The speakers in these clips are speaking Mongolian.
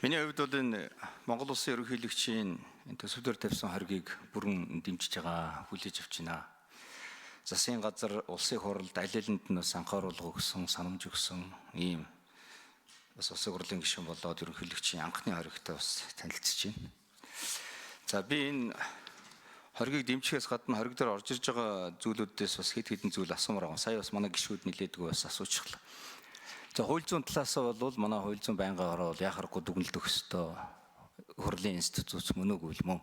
Миний хувьд бол энэ Монгол Улсын ерөнхийлөгчийн энэ төсөв дээр тавьсан хоргийг бүрэн дэмжиж байгаа, хүлээж авч байна. Засгийн газар улсын хурлд аль алинд нь бас анхааруулга өгсөн, санамж өгсөн ийм бас улсын хурлын гишүүн болоод ерөнхийлөгчийн анхны хоригтой бас танилцж байна. За би энэ хоргийг дэмжихээс гадна хориг дээр орж ирж байгаа зүйлүүдээс бас хэд хэдэн зүйл асуумаар байгаа. Сая бас манай гишүүд нилээдгүй бас асуучихлаа. За хууль зүйн талаас нь бол манай хууль зүйн байнгын хороо бол яхахгүй дүгнэлт өгөх ёстой хурлын институт мөн үгүй л мөн.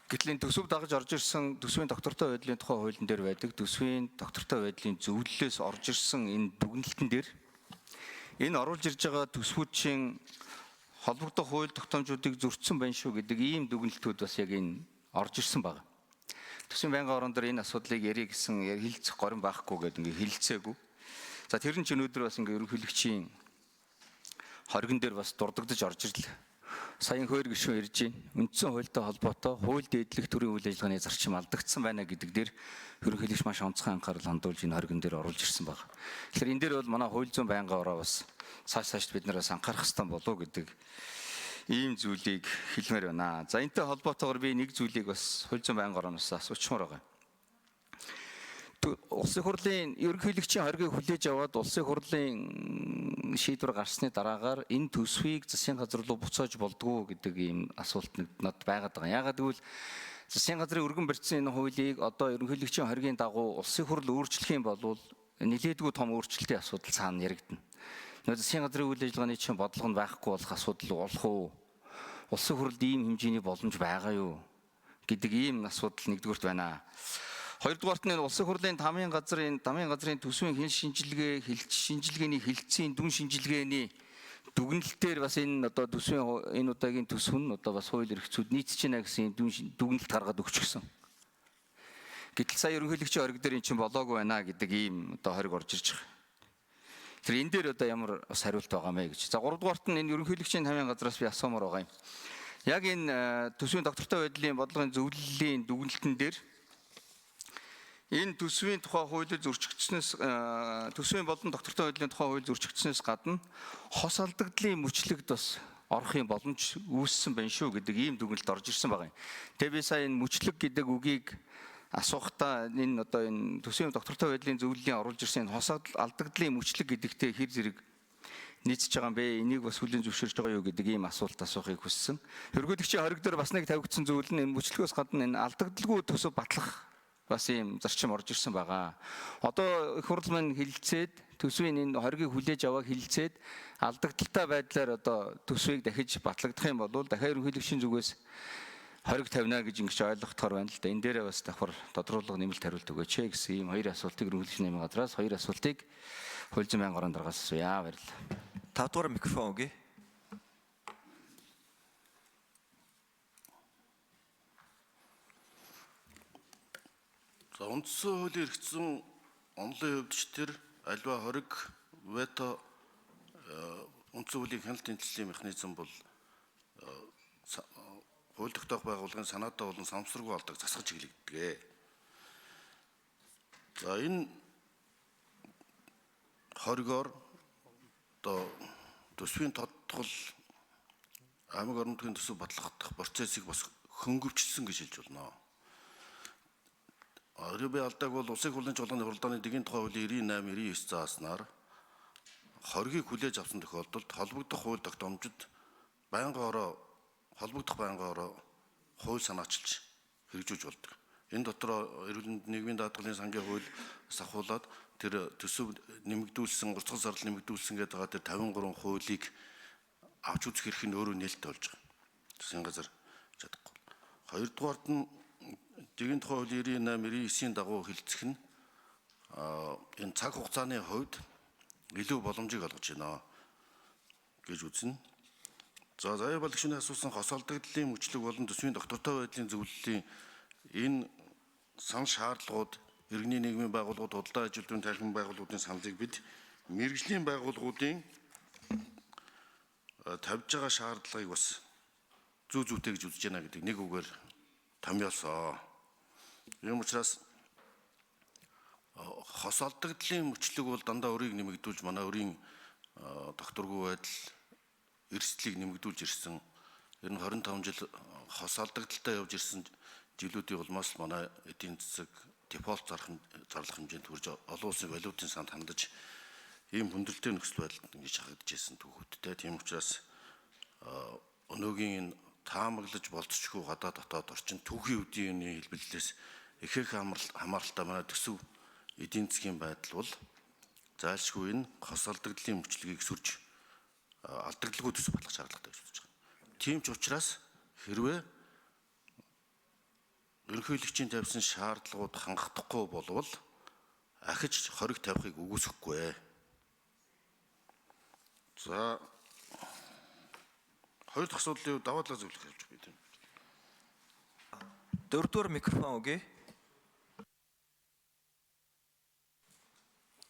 Гэтэл энэ төсөв дагаж орж ирсэн төсвийн тогтвортой байдлын тухай хуулийн дээр байдаг төсвийн тогтвортой байдлын зөвлөлөөс орж ирсэн энэ дүгнэлтэн дээр энэ оруулж ирж байгаа төсвүүд чинь холбогдох хууль тогтоомжуудыг зөрчсөн байна шүү гэдэг ийм дүгнэлтүүд бас яг энэ орж ирсэн байна. Төсвийн байнгын орон дээр энэ асуудлыг ярих гэсэн хэлцэх горим байхгүй гэдэг ингээ хэлцээгүй. За тэр нь ч өнөөдөр бас ингээ ерөнхийлөгчийн хоригон дээр бас дурддагдаж орж ирлээ. Саяын хойр гишүүн ирж байна. Үндсэн хуультай холбоотой хууль дээдлэх төрийн үйл ажиллагааны зарчим алдагдсан байна гэдэг дээр ерөнхийлөгч маш онцгой анхаарал хандуулж энэ хоригон дээр оруулж ирсэн байна. Тэгэхээр энэ дээр бол манай хууль зүйн байнгын ороо бас цааш цааш бид нараас анхаарах хэрэгтэй болов гэдэг ийм зүйлийг хэлмээр байна. За энэтэй холбоотойгоор би нэг зүйлийг бас хууль зүйн байнгын орооноос асуучмаар байгаа. Улсын хурлын ерөнхийлөгчийн хоргийг хүлээж аваад улсын хурлын шийдвэр гарсны дараагаар энэ төсвийг засгийн газар руу буцааж болдгоо гэдэг ийм асуулт нэг надад байгаад байгаа. Яагаад гэвэл засгийн газрын өргөн барьсан энэ хуулийг одоо ерөнхийлөгчийн хоргийн дагуу улсын хурл өөрчлөх юм бол нилээдгүй том өөрчлөлтийн асуудал цаана яригдана. Нөгөө засгийн газрын үйл ажиллагааны чинь бодлого нь байхгүй болох асуудал болох уу? Улсын хурлд ийм хэмжээний боломж байгаа юу гэдэг ийм асуудал нэгдүгüрт байна. Хоёрдугаарт нь улсын хурлын тамийн газрын төсвийн хил шинжилгээ, хилч шинжилгээний хилцийн дүн шинжилгээний дүгнэлтээр бас энэ одоо төсвийн энэ удаагийн төсөв нь одоо бас хууль эрх зүйд нийцэж байна гэсэн дүн дүгнэлт гаргаад өгчихсөн. Гэтэл сая ерөнхийлөгчийн хориг дээр эн чинь болоогүй байна гэдэг ийм одоо хориг орж ирж байгаа. Тэр энэ дээр одоо ямар бас хариулт байгаа мэ гэж. За гуравдугаарт нь энэ ерөнхийлөгчийн тамийн газраас би асуумаар байгаа юм. Яг энэ төсвийн доктортой байдлын бодлогын зөвлөлийн дүгнэлтэн дээр энэ төсвийн тухай хуулийг зөрчигдснээс төсвийн болон доктортой байдлын тухай хууль зөрчигдснээс гадна хос алдагдлын мөчлөгд бас орох юм боломж үүссэн байна шүү гэдэг ийм дүгнэлт орж ирсэн байгаа юм. Тэгээ би сая энэ мөчлөг гэдэг үгийг асуухдаа энэ одоо энэ төсвийн доктортой байдлын зөвлөлийн оруулж ирсэн энэ хос алдагдлын мөчлөг гэдэгтээ хэр зэрэг нийцэж байгаа юм бэ? Энийг бас хүлээн зөвшөөрч байгаа юу гэдэг ийм асуулт асуухыг хүссэн. Ерөнхийлөгчийн хориг дээр бас нэг тавигдсан зүйл нь энэ мөчлөгөөс гадна энэ алдагдalгүй төсөв батлах бас ийм зарчим орж ирсэн байгаа. Одоо их хурл маань хилцээд төсвийн энэ хоргийг хүлээж аваа хилцээд алдагдaltaй байдлаар одоо төсвийг дахиж батлагдах юм бол дахиад ерөнхийлөгчийн зүгээс хориг тавина гэж ингэж ойлгохтоор байна л да. Энэ дээрээ бас давхар тодруулга нэмэлт хариулт өгөөч ээ гэсэн ийм хоёр асуултыг ерөнхийлөгчийн нэмийн газраас хоёр асуултыг хууль зүйн байнгын орон даргаас асууя. Баярлалаа. 5 дугаар микрофон өгье. За үндсэн хуулийн эрх зүйн онолын хувьд ч тэр альва хориг вето үндсэн хуулийн хяналт тэнцлийн механизм бол хууль тогтоох байгууллагын санаатай болон санамсаргүй алдаг засах чиглэгддэг. За энэ хоригоор одоо төсвийн тодтгол аймаг орон нутгийн төсөв батлах процессыг бас хөнгөвчсөн гэж хэлж болно. Өрөө алдааг бол Улсын хурлын чуулганы хуралдааны дэгийн тухай хуулийн 98 99 зааснаар хоргийг хүлээж авсан тохиолдолд холбогдох хууль тогтоомжид байнгын ороо холбогдох байнгын ороо хууль санаачилж хэрэгжүүлж болдог. Энэ дотор эрүүл мэндийн нийгмийн даатгалын сангийн хууль сахуулаад тэр төсөв нэмэгдүүлсэн, уртгал зардал нэмэгдүүлсэн гэдэг байгаа тэр 53 хуулийг авч үзэх эрх нь өөрөө нээлттэй болж байгаа. Засгийн газар чадахгүй. Хоёрдугаарт нь дэгийн тухай хуулийн 98 99-ийн дагуу хэлцэх нь энэ цаг хугацааны хувьд илүү боломжийг олгож байна гэж үзнэ. За заяа балгшны асуусан хос алдагдлын мөчлөг болон төсвийн доктортой байдлын зөвлөлийн энэ санал шаардлагууд иргэний нийгмийн байгууллагууд, худалдаа ажилтны танхим байгууллагуудын саналыг бид мэргэжлийн байгууллагуудын тавьж байгаа шаардлагыг бас зүү зүйтэй гэж үзэж байна гэдэг нэг үгээр томьёолсоо. Ийм учраас хос алдагдлын мөчлөг бол дандаа өрийг нэмэгдүүлж манай өрийн докторгүй байдал эрсдлийг нэмэгдүүлж ирсэн. Ер нь 25 жил хос алдагдaltaй явж ирсэн жилүүдийн улмаас манай эдийн засаг дефолт зарлах хэмжээнд хүрж олон улсын валютын санд хандаж ийм хүндрэлтэй нөхцөл байдалд ингэж хагдаж ирсэн түүхүүдтэй. Тийм учраас өнөөгийн энэ таамаглаж болцсохгүй гадаа дотоод орчин түүхийн үдийн хэлбэллээс ихэнх хамааралтай манай төсөв эдийн засгийн байдал бол зайлшгүй энэ хос алдагдлын мөчлөгийг сүрж алдагдлгүй төсөв батлах шаардлагатай гэж үзэж байгаа. Тийм ч учраас хэрвээ ерөнхийлөгчийн тавьсан шаардлагууд хангахдахгүй болвол ахиж хориг тавихыг үгүйсэхгүй. За, хоёр дахь асуудлын даваа талаа зөвлөх явж би тийм. Дөрөвдүгээр микрофон өгье.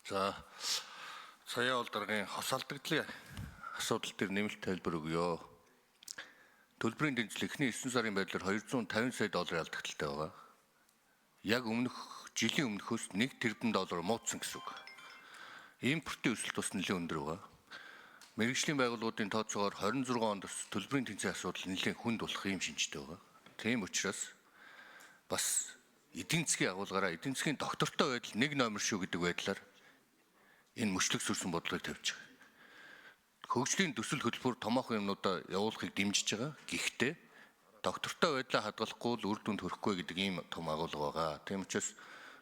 За, сая ол даргын хос алдагдлын асуудал дээр нэмэлт тайлбар өгье. Төлбөрийн дэмжлэг эхний 9 сарын байдлаар 250 сая долларын алдагдaltaй байгаа. Яг өмнөх жилийн өмнөхөөс 1 тэрбум доллар муудсан гэсэн үг. Импортын өсөлт бас нэлээд өндөр байгаа. Мэргэжлийн байгууллагуудын тооцоогоор 26 онд бас төлбөрийн тэнцээ асуудал нэлээд хүнд болох юм шинжтэй байгаа. Тийм учраас бас эдийн засгийн агуулгаараа эдийн засгийн доктортой байдал нэг номер шүү гэдэг байдлаар энэ мөчлөг сүрсэн бодлогыг тавьж байгаа. Хөгжлийн төсөл хөтөлбөр томоохон юмнуудаа явуулахыг дэмжиж байгаа. Гэхдээ доктортой байдлаа хадгалахгүй л үр дүнд хүрэхгүй гэдэг ийм том агуулга байгаа. Тийм учраас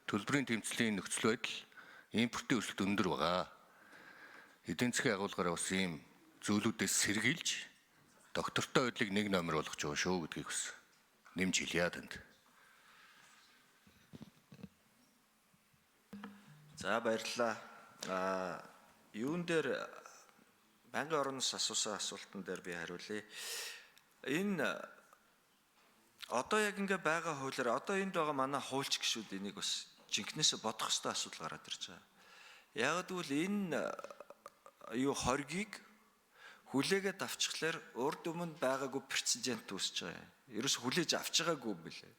төлбөрийн тэмцлийн нөхцөл байдал, импортын өсөлт өндөр байгаа. Эдийн засгийн агуулгаараа бас ийм зүйлүүдээс сэргийлж доктортой байдлыг нэг номер болгож байгаа шүү гэдгийг бас нэмж хэлье танд. За, баярлалаа. Юун дээр байнгын орноос асуусан асуултан дээр би хариулъя. Энэ одоо яг ингээ байгаа хуулиар одоо энд байгаа манай хуульч гишүүд энийг бас жинкнээсээ бодох ёстой асуудал гараад ирж байгаа. Яг гэвэл энэ юу хоргийг хүлээгээд авчихлаар урд өмнө байгаагүй прецедент үүсэж байгаа юм. Ерөөс хүлээж авч байгаагүй юм билээ.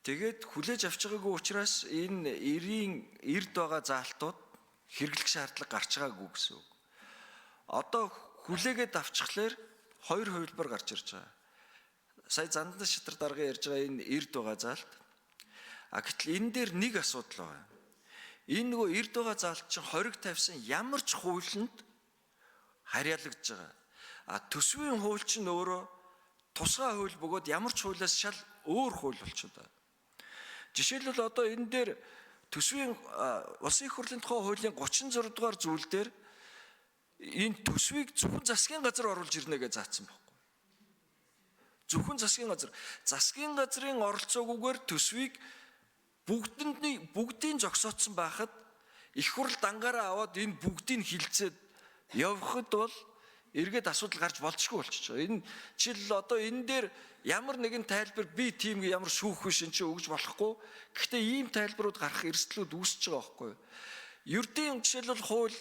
Тэгээд хүлээж авч байгаагүй учраас энэ 90-ийн 90-д байгаа заалтууд хэрэглэх шаардлага гарч байгаагүй гэсэн үг. Одоо хүлээгээд авчихлаар хоёр хувилбар гарч ирж байгаа. Сая Зандан шатар даргын ярьж байгаа энэ 90-д байгаа заалт. А гэтэл энэ дээр нэг асуудал байгаа. Энэ нөгөө 90-д байгаа заалт чинь хориг тавьсан ямар ч хуулинд харьяалагдж байгаа. А төсвийн хууль чинь өөрөө тусгай хууль бөгөөд ямар ч хуулиас шал өөр хууль болчиход байгаа. Жишээлбэл, одоо энэ дээр төсвийн улсын их хурлын тухай хуулийн 36 дугаар зүйл дээр энэ төсвийг зөвхөн засгийн газар оруулж ирнэ гэж заасан байхгүй. Зөвхөн засгийн газар. Засгийн газрын оролцоогүйгээр төсвийг бүгдэнд бүгдийн зогсоодсон байхад их хурл дангаараа аваад энэ бүгдийг хилцээд явхад бол эргээд асуудал гарч болцгүй болчихж байгаа. Энэ жишээл одоо энэ дээр ямар нэгэн тайлбар би тийм ямар шүүх биш энэ чинь өгж болохгүй. Гэхдээ ийм тайлбарууд гарах эрсдлүүд үүсэж байгаа байхгүй юу? Ердийн жишээлбэл хууль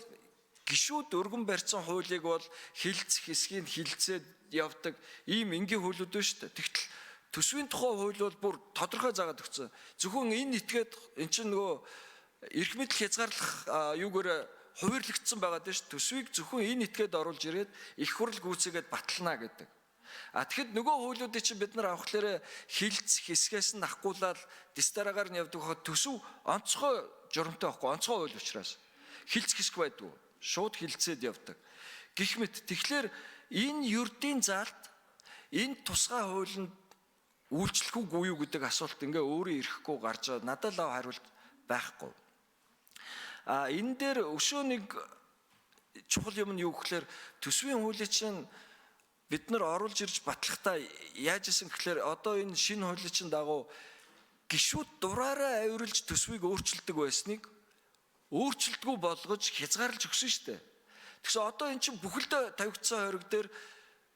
гишүүд өргөн барьсан хуулийг бол хилцэх хэсгийг хилцээд явдаг ийм энгийн хуулиуд байна шүү дээ. Тэгтэл төсвийн тухай хууль бол бүр тодорхой заагаад өгсөн. Зөвхөн энэ этгээд эн чинь нөгөө эрх мэдэл хязгаарлах юугаар хуваарлагдсан байгаа даа шүү. Төсвийг зөвхөн энэ этгээд оруулж ирээд их хурл гүйцээгээд батална гэдэг. А тэгэхэд нөгөө хуулиудыг чинь бид нар авахлаарэ хилцэх хэсгээс нь ахгуулаад дистараагаар нь явдаг хаа төсөв онцгой журамтай байхгүй, онцгой хууль учраас хилцэх хэсэг байдгүй. Шууд хилцээд явдаг. Гэх мэт тэгэхээр энэ ердийн заалт энэ тусгай хуулинд үйлчлэх үгүй юу гэдэг асуулт ингээ өөрөө ирэхгүй гарч байгаа. Надад л хариулт байхгүй. А энэ дээр өшөө нэг чухал юм нь юу гэхээр төсвийн хуулийг чинь бид нар оруулж ирж батлахдаа яаж исэн гэхээр одоо энэ шинэ хуулийн чинь дагуу гишүүд дураараа авирлж төсвийг өөрчилдөг байсныг өөрчилдгүү болгож хязгаарлаж өгсөн шүү дээ. Тэгсэн одоо эн чинь бүхэлдээ тавигдсан хориг дээр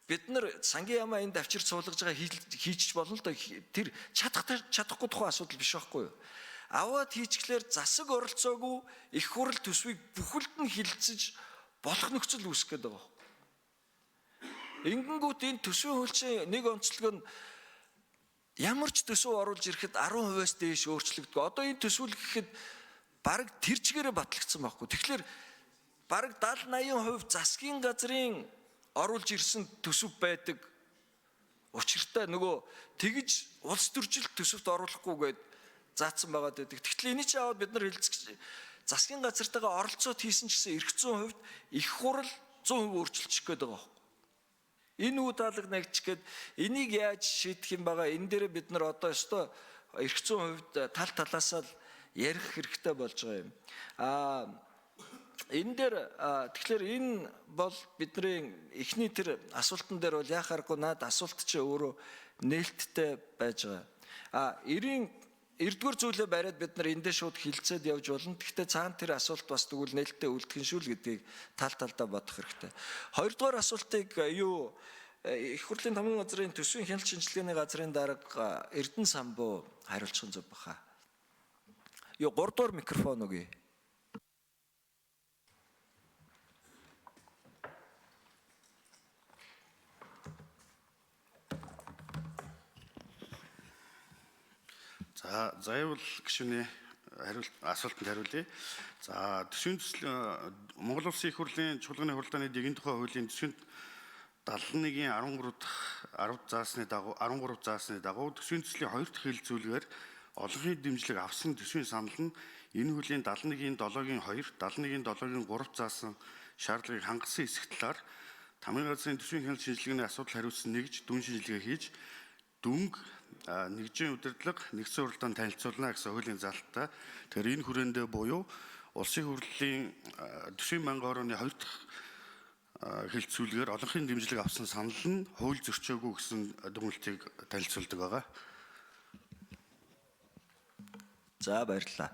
бид нар сангийн яамаа энд авчир суулгаж байгаа хийчих болно л доо. Тэр чадах чадахгүй тухайн асуудал биш байхгүй юу? Аваад хийчихлээр засаг оролцоогүй их хурл төсвийг бүхэлд нь хилцэж болох нөхцөл үүсгэх гээд байгаа. Ингэнгүүт энэ төсвийн хуулийн нэг онцлог нь ямар ч төсөв оруулж ирэхэд 10%-аас дээш өөрчлөгдөв. Одоо энэ төсвөл гэхэд бараг тэр чигээрээ батлагдсан байхгүй. Тэгэхээр бараг 70 80% засгийн газрын оруулж ирсэн төсөв байдаг. Учиртай нөгөө тэгж улс төржилт төсөвт оруулахгүйгээд заасан байгаад байдаг. Тэгтэл энийг чи аваад бид нар хэлцэх засгийн газартайгаа оролцоод хийсэн ч гэсэн эрх зүйн хувьд их хурал 100% өөрчилчих гээд байгаа байхгүй. Энэ үе таалаг нэгчих гээд энийг яаж шийдэх юм байгаа, энэ дээр бид нар одоо өстой эрх зүйн хувьд тал талаасаа л ярих хэрэгтэй болж байгаа юм. Энэ дээр тэгэхээр энэ бол бидний эхний тэр асуултан дээр бол яах аргагүй, наад асуулт чи өөрөө нээлттэй байж байгаа. 99-р зүйлээ бариад бид нар эндээ шууд хилцээд явж болно. Гэхдээ цаана тэр асуулт бас тэгвэл нээлттэй үлдэх юм шүү л гэдгийг тал талдаа бодох хэрэгтэй. Хоёрдугаар асуултыг юу их хурлын томьёон газрын төсвийн хяналт шинжилгээний газрын дарга Эрдэнэ самбуу хариулчих нь зөв баха. Юу 3 дугаар микрофон өгье. За, Заяавал гишүүний хариулт асуултанд хариулъя. За, төсвийн төсөл Монгол Улсын их хурлын чуулганы хуралдааны дэгийн тухай хуулийн төсвийн 71-ийн 13 дахь 10 заасны дагуу 13 заасны дагуу төсвийн төслийн хоёр дахь хэлэлцүүлгээр олонхын дэмжлэг авсан төсвийн санал нь энэ хуулийн 71-ийн 7-гийн 2, 71-ийн 7-гийн 3 заасан шаардлагыг хангасан хэсэг талаар тамгын газрын төсвийн хяналт шинжилгээний асуудал хариуцсан нэгж дүн шинжилгээ хийж дүнг нэгжийн удирдлага нэгдсэн хуралдаанд танилцуулна гэсэн хуулийн залттай. Тэгэхээр энэ хүрээндээ буюу улсын хурлын төсвийн байнгын орооны хоёр дахь хэлэлцүүлгээр олонхын дэмжлэг авсан санал нь хууль зөрчөөгүй гэсэн дүгнэлтийг танилцуулдаг байгаа. За, баярлалаа.